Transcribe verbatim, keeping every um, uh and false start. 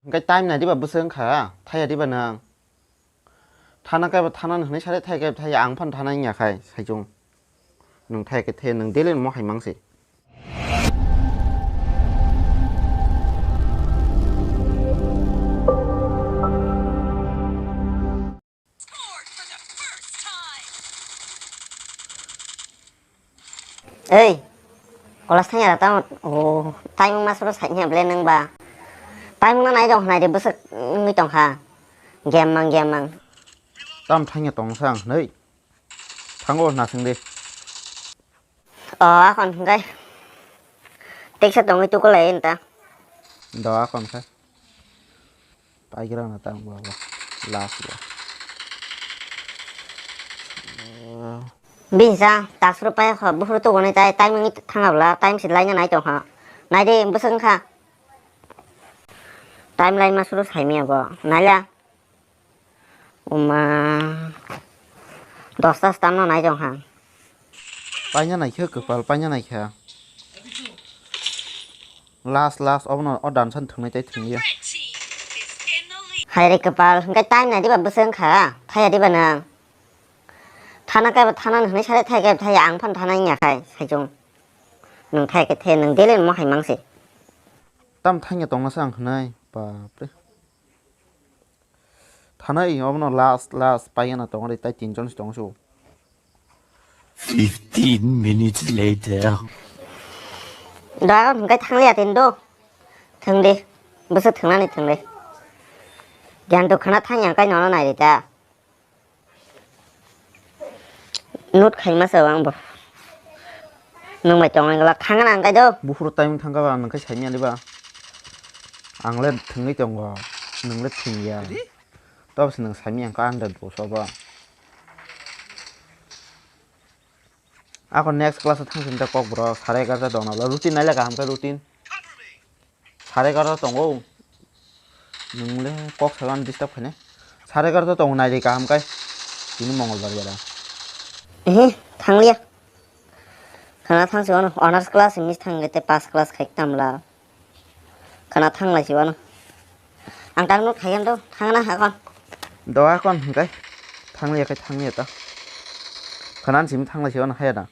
Hwnkhe time nai diba bwswk wngkha, thaya diba nwng? Thana kaiba thana hwnwi sare thaya kaiba thaya, ang phano thana wngya khai saichung. Nwng thaya khe thaya, nwng daily mo hai mangse. Ei, kolas thangya tamo, o, taimung masuro saikhe ble nwng ba. Taimung na nai jong nai de bwswk wngwi tongkha. Game mang, game mang. Tam thangya tong sa ang hwnwi. Thango na swng de. O, akon hwnkhe. Teksa tongwi tukulai nta. Do akon khe. Paigra na tang ba ba. Last ba. Bisa, tasro pai kho, buphuru tugonai tai, time wngwi thangabla, time si laina nai tongkha. Nai de, bwswk wngkha. Time laima suru saimaya bo. Naila. Uma. Dosta stamno nai tongkha. Paina naikhe kwpal, paina naikhe. Last, last, obono o dansan thwngnai tei thwngya. Haire kwpal, hwnkhe time nai diba bwswk wngkha? Thaya diba nwng? Thana kaiba thana hwnwi sare thaya kaiba thaya, ang phano thana wngya khai, saichung. Nwng thaya khe the, nwng daily mo hai mangse. Tam thangya tongna sa ang hwnwi, bapre. Thanai obono last, last paiyana tongo de, tai tinjon se tongo se. Fifteen minutes later. Da hwnkhe thangliya tin do. Thwng de. Bwswk thwngnani thwng de. Giyan to khana thangya kai nono nai rita. Note khaima se ang bo. Nwng bai tongna glak thangna ang kai do. Buphuru time thangkha ba, nwng khe saimya diba? Ang le thwngwi tongo, nwng le thwngya. Tabuk se nwng saimya ang kha hundred bo sobo. Ako next class o thang sini ta kok bro, sare egarota dona lo. Routine naile kaham khe routine. Sare egarota tongo. Nwng le kok sagan disturb khaine. Sare egarota tongo, nai de kaham kai. Tini Mongolbar bara. Ehe, thangliya. Khana thang se wano honors class miss thang te pass class khai tamla. Khana thang lai se wano. Ang tang no khaiyan do, thang na ha kon. Do ha kon hwnkhe. Thangliya khai thangliya ta. Khana simi thang lai se wano haya da.